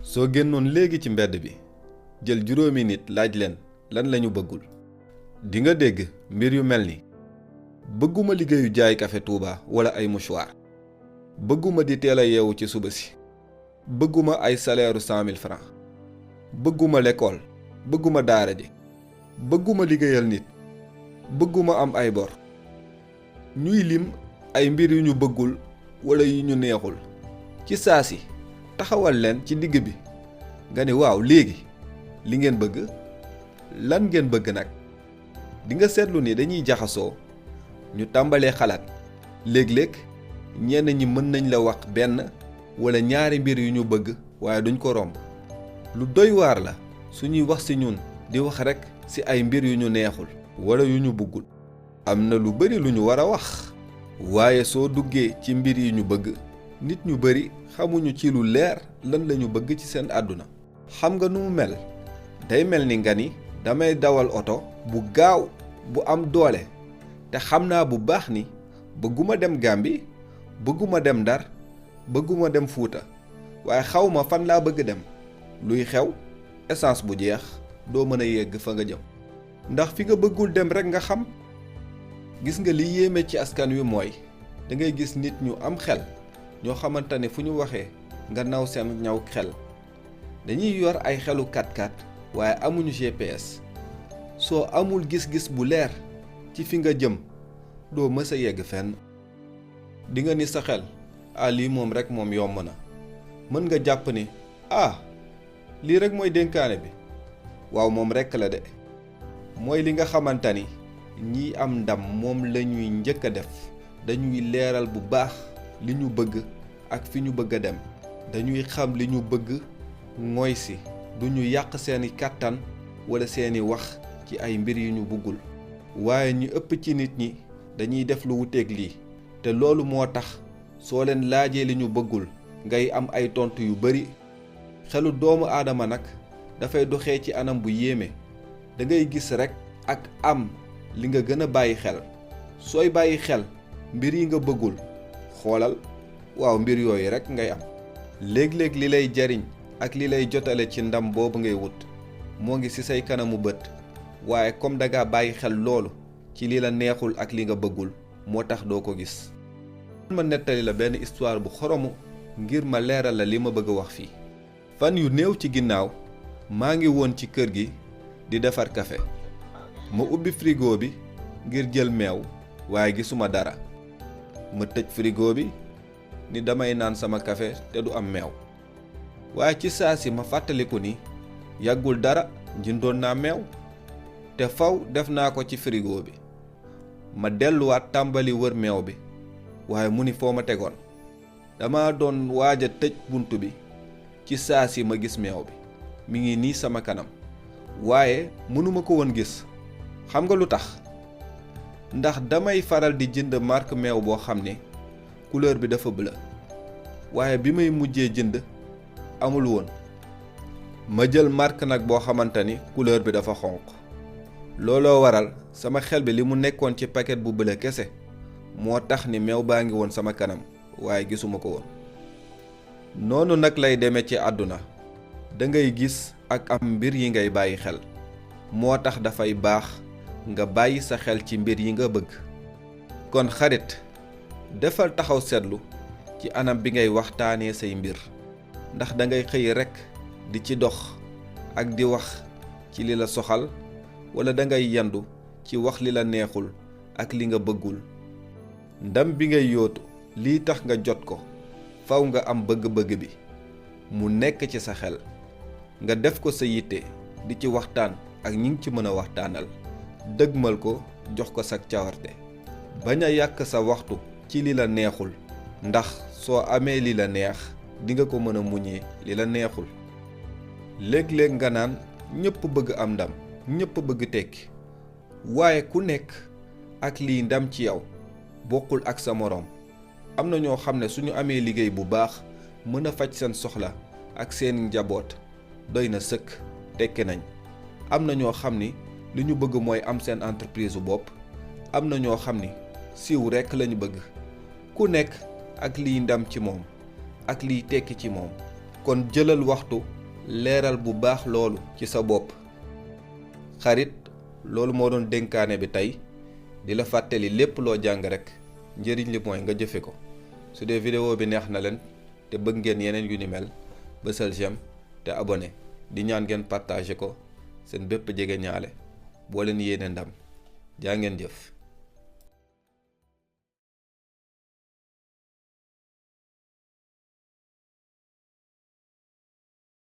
soo génnoon léegi ci mbedd bi jël juróomi nit laaj leen lan lañu bëggul di nga dégg mbir yu mel ni bëgguma liggéeyu jaay kafe Touba wala ay mouchoir bëgguma di teel a yeewu ci suba si bëgguma ay salaire 100 000 francs bëgguma l'école bëgguma daara ji bëgguma liggéeyal nit bëgguma am ay bor ñuy lim ay mbir yu ñu bëggul wala yu ñu neexul ci saa si taxawal leen ci digg bi nga ne waaw léegi li ngeen bëgg lan ngeen bëgg nag di nga seetlu ni dañuy jaxasoo ñu tàmbalee xalaat léeg-léeg ñenn ñi mën nañ la wax benn wala ñaari mbir yu ñu bëgg waaye duñ ko romb lu doy waar la suñuy wax ci ñun di wax rekk ci ay mbir yu ñu neexul wala yu ñu bëggul am na lu bari lu ñu war a wax waaye soo duggee ci mbir yi ñu bëgg nit ñu bari xamuñu ci lu leer lan lañu bëgg ci seen àdduna xam nga nu mu mel day mel ni nga ni damay dawal oto bu gaaw bu am doole te xam naa bu baax ni bëgguma dem Gàmbi bëgguma dem Ndar bëgguma dem Fuuta waaye xawma fan laa bëgg dem luy xew essence bu jeex doo mën a yegg fa nga jëm ndax fi nga bëggul dem rekk nga xam gis nga li yéeme ci askan wi mooy da ngay gis nit ñu am xel ñoo xamante ne fu ñu waxee nga naw seen ñaw xel dañuy yor ay xelu 4x4 waaye amuñu GPS soo amul gis-gis bu leer ci fi nga jëm doo mës a yegg fenn di nga ni sa xel lii moom rekk moom yomb na mën nga jàpp ni lii rekk mooy dénkaane bi waaw moom rekk la de mooy li nga xamante ni ñi am ndam moom lañuy njëkk a def dañuy leeral bu baax li ñu bëgg ak fi ñu bëgg a dem dañuy xam li ñu bëgg mooy si duñu yàq seeni kàttan wala seeni wax ci ay mbir yu ñu bëggul waaye ñu ëpp ci nit ñi dañuy def lu wuteeg lii te loolu moo tax soo leen laajee li ñu bëggul ngay am ay tontu yu bari xelu doomu aadama nag dafay doxee ci anam bu yéeme da ngay gis rekk ak am li nga gën a bàyyi xel sooy bàyyi xel mbir yi nga bëggul xoolal waaw mbir yooyu rekk ngay am léeg-léeg li lay jariñ ak li lay jotale ci ndam boobu ngay wut moo ngi ci say kanamu bët waaye comme danga bàyyi xel loolu ci li la neexul ak li nga bëggul moo tax doo ko gis ma nettali la benn histoire bu xoromu ngir ma leeral la li ma bëgg a wax fii fan yu néew ci ginnaaw maa ngi woon ci kër gi di defar café ma ubbi frigo bi ngir jël meew waaye gisuma dara ma tëj frigo bi ni damay naan sama café te du am meew waaye ci saa si ma fàttaliku ni yàggul dara jëndoon naa meew te faw def naa ko ci frigo bi ma delluwaat tàmbali wër meew bi waaye mu ni foo ma tegoon dama doon waaj a tëj bunt bi ci saa si ma gis meew bi mi ngi nii sama kanam waaye mënuma ko woon gis xam nga lu tax ndax damay faral di jënd marque meew boo xam ne couleur bi dafa bleu waaye bi may mujjee jënd amul woon ma jël marque nag boo xamante ni couleur bi dafa xonq looloo waral sama xel bi li mu nekkoon ci paquet bu bleu kese moo tax ni meew baa ngi woon sama kanam waaye gisuma ko woon noonu nag lay demee ci àdduna da ngay gis ak am mbir yi ngay bàyyi xel moo tax dafay baax nga bàyyi sa xel ci mbir yi nga bëgg kon xarit defal taxaw seetlu ci anam bi ngay waxtaanee say mbir ndax da ngay xëy rekk di ci dox ak di wax ci li la soxal walla da ngay yandu ci wax li la neexul ak li nga bëggul ndam bi ngay yootu lii tax nga jot ko faw nga am bëgg-bëgg bi mu nekk ci sa xel nga def ko sa yitte di ci waxtaan ak ñi ngi ci mën a waxtaanal dëgmal ko jox ko sa cawarte bañ a yàq sa waxtu ci li la neexul ndax soo amee li la neex di nga ko mën a muñee li la neexul léeg-léeg nga naan ñëpp bëgg am ndam ñëpp bëgg tekki waaye ku nekk ak lii ndam ci yow bokkul ak sa moroom am na ñoo xam ne suñu amee liggéey bu baax mën a faj seen soxla ak seen njaboot doy na sëkk tekki nañ am na ñoo xam ni li ñu bëgg mooy am seen entreprise bu bopp am na ñoo xam ni siiw rekk lañu bëgg ku nekk ak liy ndam ci moom ak liy tekki ci moom kon jëlal waxtu leeral bu baax loolu ci sa bopp. xarit, loolu moo doon dénkaane bi tey, di la fàttali lépp loo jàng rek njëriñ li mooy nga jëfe ko. su dee vidéo bi neex na leen te bëgg ngeen yeneen yu ni mel, bësal j'aime te abonné, di ñaan ngeen partagé ko seen bépp jege ñaale boo leen yéene ndam. jaa ngeen jëf.